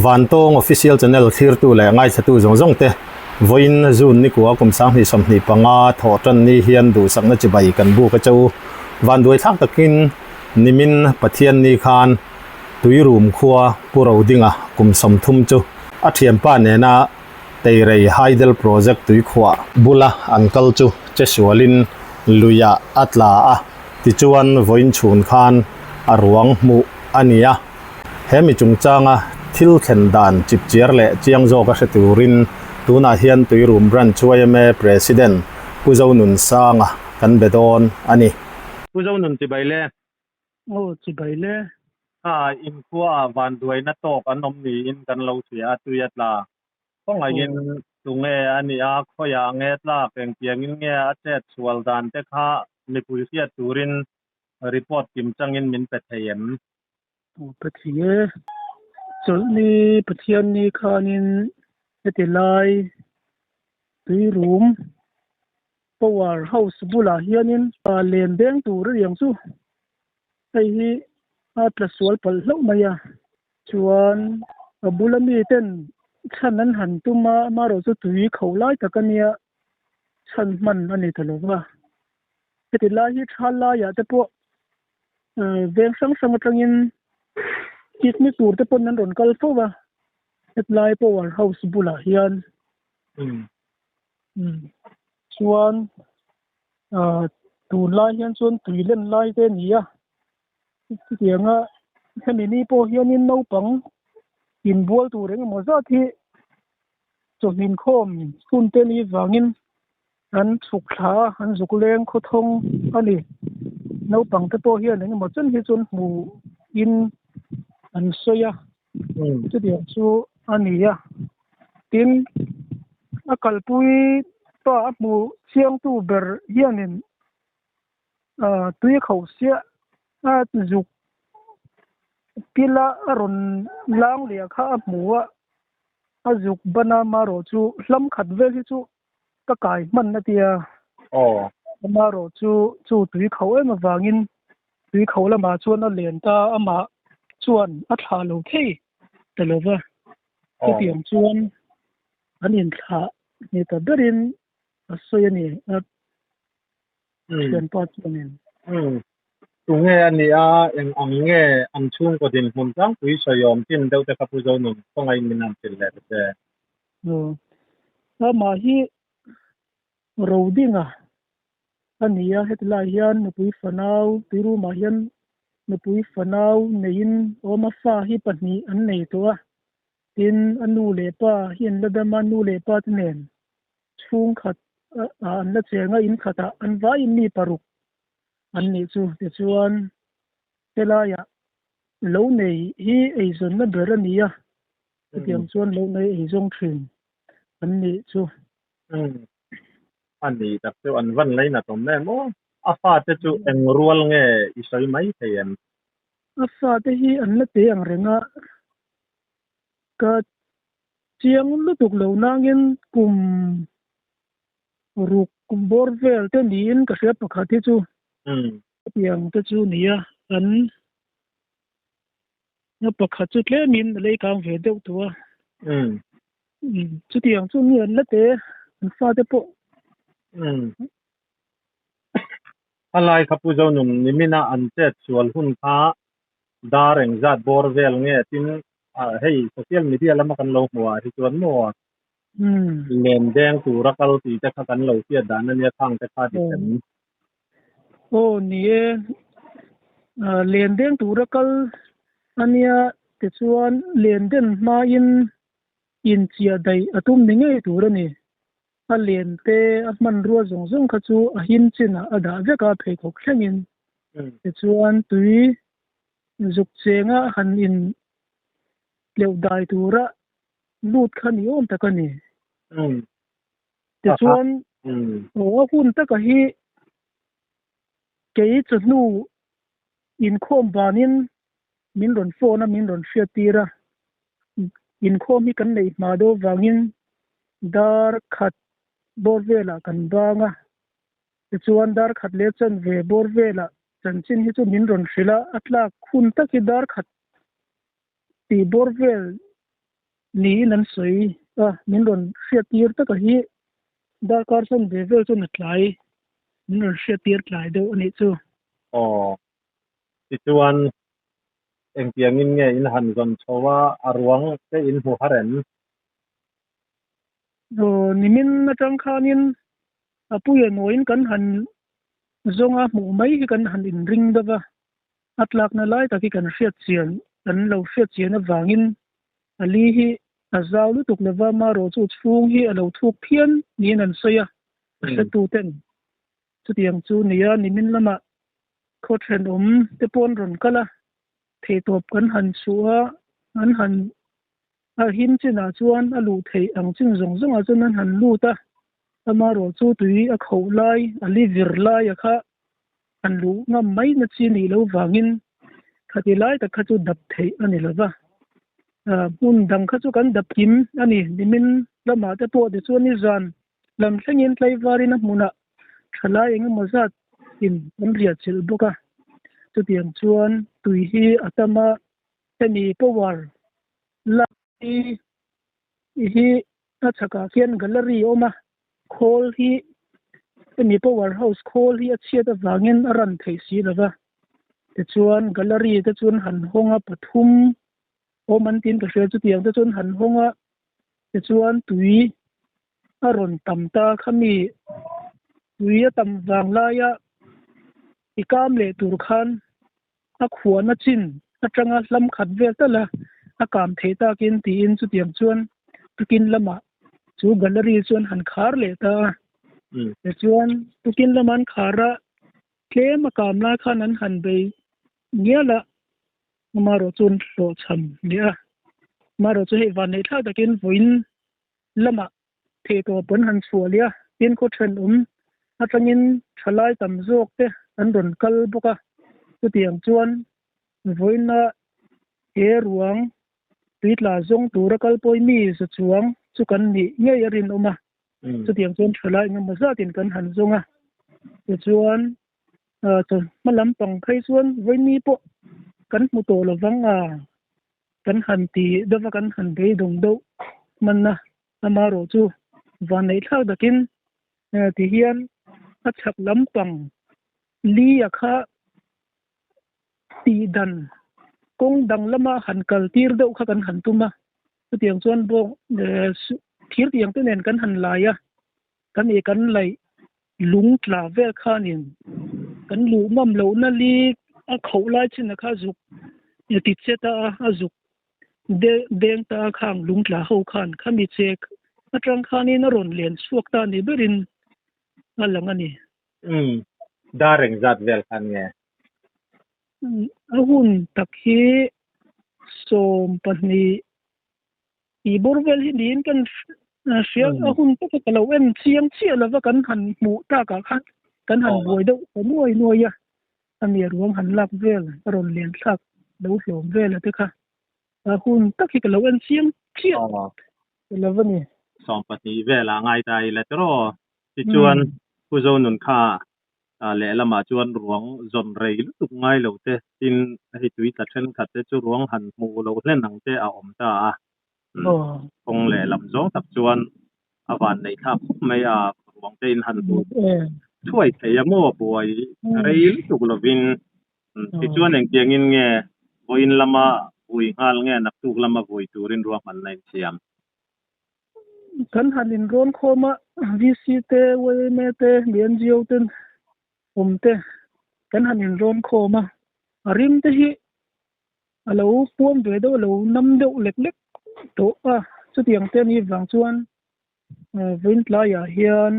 Vantawng Official Channel thlirtu leh ngaithlatu zawng zawng te vawiin June nikua kum 2025 thawh tan ni hian duhsakna chibai kan buk a che u. Vanduai thlak takin nimin Pathian ni khan Tuirum khua Pu Rodinga kum 30 chu a thianpa nena Teirei Hydel Project tuikhuah bula an kal chu che sualin luiah a tla a, tichuan vawiin chhun khan a ruang hmuh a ni a. He mi chungchanga thil thlen dan chipchiar leh chiang zawka hre turin tunah hian Tuirum Branch yma President Pu Zonunsanga kan be dawn a ni. Pu Zonun chibai le. Aw chibai le. Kha inkhua vanduaina tawk an awm niin kan lo hria a, tui a tla. Khawngaihin tunge a nih a, khawiah nge tlak, engtiangin nge a chet sual dan te kha mipui hriat turin report kim changin min pe thei em? Aw pe thei e. Chawlhni Pathianni khanin heti lai tuirum power house bulah hianin len beng tur a riang chu hei hi a tla sual palh hlauh mai a. Chuan a bula mi ten chhan an han tum a, amaherawh chu tui kho lai tak a nia, chhan hman a ni ta lo va. Heti lai hi tha laiah te pawh veng hrang hrang atangin picnic tur te pawn an rawn kal fo va, hetlai power house bulah hian. Chuan tunlai hian chuan tui len lai te a ni a. Chutianga hemi ni pawh hianin naupang inbual tur engemaw zat hi chawhmin khawm hun te ni vangin an chhuk thla a, an zuk leng khawthawng a ni. Naupang te pawh hian engemaw chen hi chuan hmu in an sawi a, chutiang chu a ni a. Tin, a kalpui pa a hmu chiangtu ber hianin Tui kho siah a zuk pila a rawn lang leh kha a hmu a, a zuk ban a amaherawh chu hlam khat vel hi chu ka kai hman a tia. Amaherawh chu chu tui kho em avangin tui kho lamah chuan a len ta amah chuan a thlah lo thei ta lo va. Chutiang chuan an inthlah ni ta berin a sawi a ni a thianpa chuanin. Umm. Tunge a nih a, eng ang nge an chhungkaw dinhmun tlangpui sawiawm chin deuh te kha Pu Zonun khawngaih min han hrilh leh ta che. Aw. Amah hi Rodinga a ni a, heti lai hian nupui fanau Tuirumah hian nupui fanau neiin awm a, fa hi pahnih an nei tawh a, tin a nu leh pa hi an la dam a, nu leh pa te nen chhungkhat ah an la cheng a, in khatah an vaiin mi paruk an nih chu. Tichuan helaiah lo nei hi eizawnna ber a ni a, chutiang chuan lo nei eizawng thin an nih chu. Umm a ni tak chu an van lainat awm em aw. A fate chu eng rual nge i sawi mai thei em? A fate hi an la te ang reng a, ka Chiang lutuk lo nangin kum ruk kum bawr vel te niin ka hria pakhat hi chu hetiang te chu nia an pakhat chu tlemin a lei kang ve deuh tawh a chutiang chu mi an la te an fate pawh. A lai kha Pu Zonun nimina an chet sual hun kha dar engzat bawr vel nge tin hei social media lama kan lo hmuh ah hi chuan maw len deng tura kal tih te kha kan lo hriat dan ania khang te kha dik em? Aw ni e, len deng tura kal ania tichuan len den hmain inchiah daih a tum ni ngei tur a ni. A len te a hmanrua zawng zawng kha chu a him chinah a dah vek a pheikhawk thlengin tichuan tui Zuk chenga han in tleuh dai tura lut kha ni awm tak a ni. Tichuan aw a hun taka hi kei chawhnu inkhawm vanin min rawn phone a min rawn hriat tir a, inkhawm hi kan neih hma deuh vangin dar khat bawr velah kan bang a. Tichuan dar khat leh chanve bawr velah chanchin hi chu min rawn hrilh a, a tlak hun tak hi dar khat tih bawr vel niin an sawi a, min rawn hriat tir taka hi darkar chanve vel chuan a tlai, min rawn hriat tir tlai deuh a nih chu. Aw, tichuan engtiangin nge in han zawn chho a, a ruang te in hmu har em? Aw, nimin atang khanin a puia nawiin kan han zawnga hmuh mai hi kan han inring deuh a, a tlakna lai tak hi kan hriat chian, kan lo hriat chian avangin a li hi a zau lutuk lova marawh chu chhung hi a lo thuk phian niin an sawi a, a hretu ten chutiang chu nia nimin lamah khaw thenawm te pawh an rawn kal a, theihtawp kan han chhuh a, an han a him chinah chuan a luh theih ang chin zawng zawngah chuan an han lut a, amarawh chu tui a khoh lai, a li vir lai a kha an luh ngam mai na chi nih loh vangin khati lai tak kha chu dap theih a ni lo va. Hmun dang kha chu kan dap kim a ni. Nimin lamah te pawh tichuan nizan lam thlengin tlaivarin a hmunah thalai eng emaw zat in an riah chilh bawk a. Chutiang chuan tui hi a tam a, hemi power lak hi hi a chhakah khian gallery a awm a, khawl hi hemi power house khawl hi a chhiat avangin a run theih si lo va, tichuan gallery te chuan han hawng a pathum awm an tiin ka hria chutiang te chuan han hawng a tichuan tui a rawn tam ta khami tui a tam vang laia i kam leh tur khan a khuana chin atanga hlam khat vel tal a, a kam theih takin tiin chutiang chuan tukin lamah chu gallery chuan han khar leh ta a. Tichuan tukin lama an khar a, tlem a kam lai khan an han bei ngial a, amaherawh chu an hlawhchham leh a. Amaherawh chu hei vanneih thlak takin vawiin lamah Theihtawp an han chhuah leh a, tin khaw thenawm atangin thalai tam zawk te an rawn kal bawk a, chutiang chuan vawiina he ruang tuitla zawng tura kal pawi mi za chuang chu kan nih ngei a rinawm a, chutiang chuan thalai engemaw zatin kan han zawng a, tichuan hma lampang phei chuan vawiini pawh kan hmu tawh lovang a. Kan han ti deuh a, kan han beidawng deuh hman a, amaherawh chu vanneih thlak takin ti hian a chhak lampang li a kha tih dan kawng dang lama han kal tir deuh kha kan han tum a, chutiang chuan bawng thir tiang te nen kan han lai a, kan ih kan laih lung tla vel khanin kan luh ngam lohna li a khoh lai chin a kha zuk ti che ta a, a zuk deng ta a khang lung tla ho khan khami che atang khanin a rawn len chhuak ta ni berin a lang a ni. Umm, dar engzat vel khan nge? A hun tak hi 12 Tih bawr vel hi niin kan hria a hun taka ka lo en chiang chiah lova kan han hmuh takah khan kan han buai deuh ta nuai nuai a, a nia ruang han lak vel a rawn len thlak lo hlawm vel a te kha a hun tak hi ka lo en chiang chiah lova ni. 12 velah ngai ta ila tiraw tichuan Pu Zonun kha lehlamah chuan ruang zawn rei lutuk ngai lo te, tin hei tui tla thenkhat te chu ruang han hmuh loh hlen ang te a awm ta a. Kawng lehlam zawng tak chuan a van neih thlak khawp mai a, ruang te in han hmuh thuai thei a maw buai rei lutuk lovin. Tichuan engtiangin nge vawiin lama vui nghal nge naktuk lama vui turin ruahmanna in siam? Kan han inrawn khawm a, VC te, YMA te, mi NGO te awm te kan han inrawn khawm a, a rim te hi a lo puam ve deuh a lo nam deuh lek lek tawh a, chutiang te anih vang chuan vawiin tlaiah hian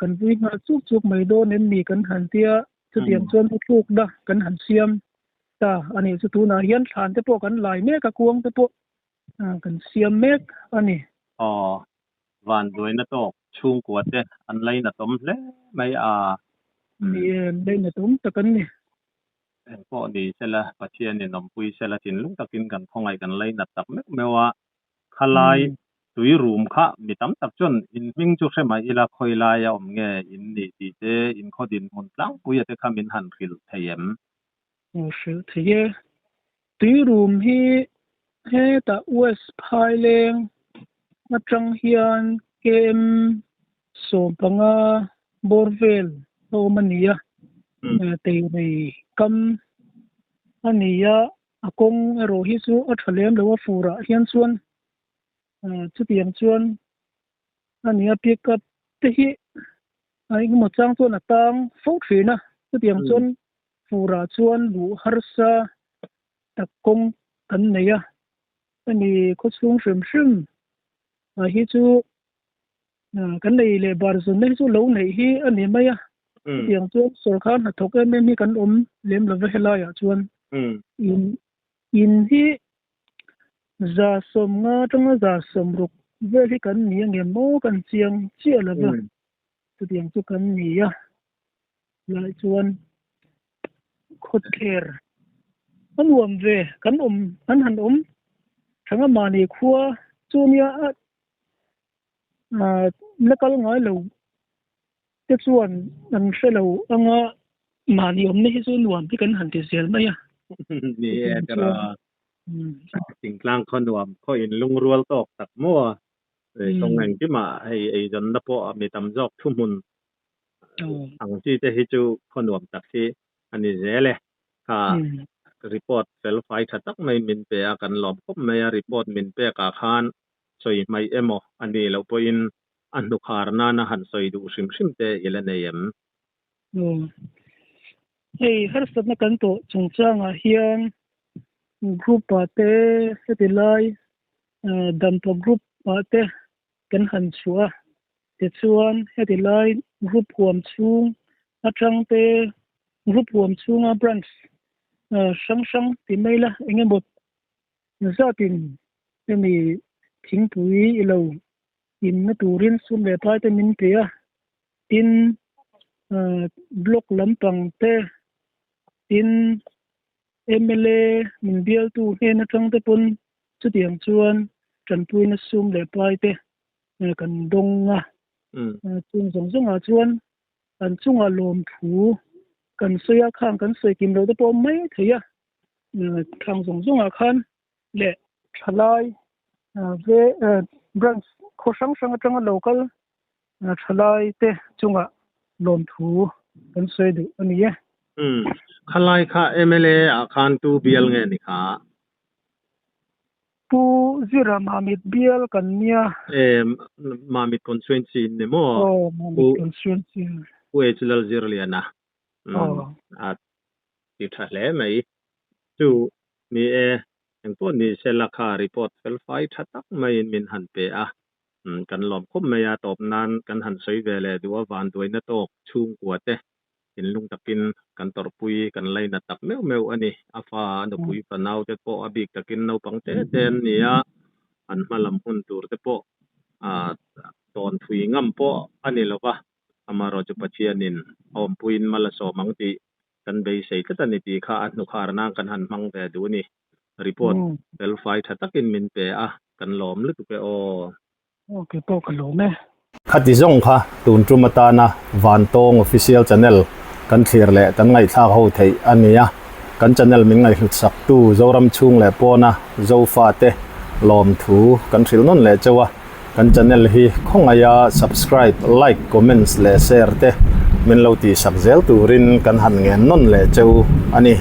kan vui nghal chuk chuk mai dawn em ni kan han tia, chutiang chuan thuthlukna kan han siam ta a nih chu tunah hian thlan te pawh kan lai mek a, kuang te pawh kan siam mek a ni. Aw, vanduaina tawk chhungkua te an lainatawm hle mai a. Ni e, an lainatawm tak an ni. Eng pawh ni sela, Pathianin awmpui sela thinlung takin kan khawngaih kan lainat tak meuh meuh a, khalai Tui rum kha mi tam tak chuan in hming chu hre mai ila khawi laia awm nge in nih tih te in khaw dinhmun tlangpuia te kha min han hrilh thei em? Aw hrilh thei e. Tui rum hi hetah West Phaileng atang hian KM 15 bawr vel a awm a ni a, Teirei kam a ni a, a kawng erawh hi chu a tha lem lo a furah hian chuan chutiang chuan a ni a pick up te hi a engemaw chang chuan a tang fo thin a chutiang chuan furah chuan luh harsa tak kawng kan nei a hemi khawchhung hrim hrim ah hi chu kan nei leh bar zunna hi chu lo neih hi a ni mai a chutiang chuan sawrkar hnathawk em em hi kan awm lem lova helaiah chuan in In hi 150 atanga 60 vel hi kan ni angem maw kan chiang chiah lo va, chutiang chu kan ni a, lai chuan khawther a nuam ve kan awm kan han awm thanga mahni khua chu nia a la kal ngai lo te chuan an hre lo anga mahni awmna hi chu nuam hi kan han ti zel mai a. Ni e tira thingtlang khaw nuam khaw in lungrual tawk tak maw a kawng engkimah hei eizawnna pawh mi tam zawk thuhmun ang chi te hi chu khaw nuam tak hi a ni zel e. Kha report fel fai tha tak mai min pe a kan lawm khawp mai a report min pek ah khan sawi hmaih emaw a nih loh pawhin a hnukhar nana han sawi duh hrim hrim te i la nei em? Aw. Hei harsatna kan tawh chungchangah hian group ah te heti lai dampa group ah te kan han chhuah a, tichuan heti lai group huam chhung atang te group huam chhunga branch hrang hrang ti mai la eng emaw zatin hemi thingpui i lo inna turin sum leh pai te min pe a, tin block lampang te tin mla min bialtu hnen atang te pawn chutiang chuan tanpuina sum leh pai te kan dawng a, chung zawng zawngah chuan kan chungah lawmthu kan sawi a, khang kan sawi kim loh te pawh mai thei a, thlang zawng zawngah khan leh thalai ve branch khaw hrang hrang atanga lo kal thalai te chungah lawmthu kan sawi duh a ni e. Umm khalai kha mla ah khan tu bial nge ni kha? Pu Zira Mamit bial kan nia. E Mamit constituency in ni maw? Aw Mamit constituency. Pu H Lalzirliana. Umm a ti tha hle mai. Chu ni e, engpawh ni sela kha report felfai tha tak maiin min han pe a, kan lawm khawp mai a, tawp nan kan han sawi ve leh duh a, vanduaina tawk chhungkua te thinlung takin kan tawrhpui kan lainat tak meuh meuh a ni. A fa a nupui fanau te pawh a bik takin naupang te te an ni a, an hma lam hun tur te pawh tawn thui ngam pawh a ni lo va, amaherawhchu Pathianin a awmpuiin mal a sawm ang tih Kan beisei tlat a ni tih kha a hnukhar nan kan han hmang ve duh a ni. Report fel fai tha takin min pe a, kan lawm lutuk e aw. Aw kei pawh ka lawm e. Khati zawng kha tun tum atana Vantawng Official Channel kan thlir leh kan ngaihthlak ho theih a ni a. Kan channel min ngaihhlut sak tu Zoram chhung leh pawna Zofate lawmthu kan hrilh nawn leh chauh a. Kan channel hi khawngaia subscribe, like, comments leh share te min lo tihsak zel turin kan han ngen nawn leh cheu a ni.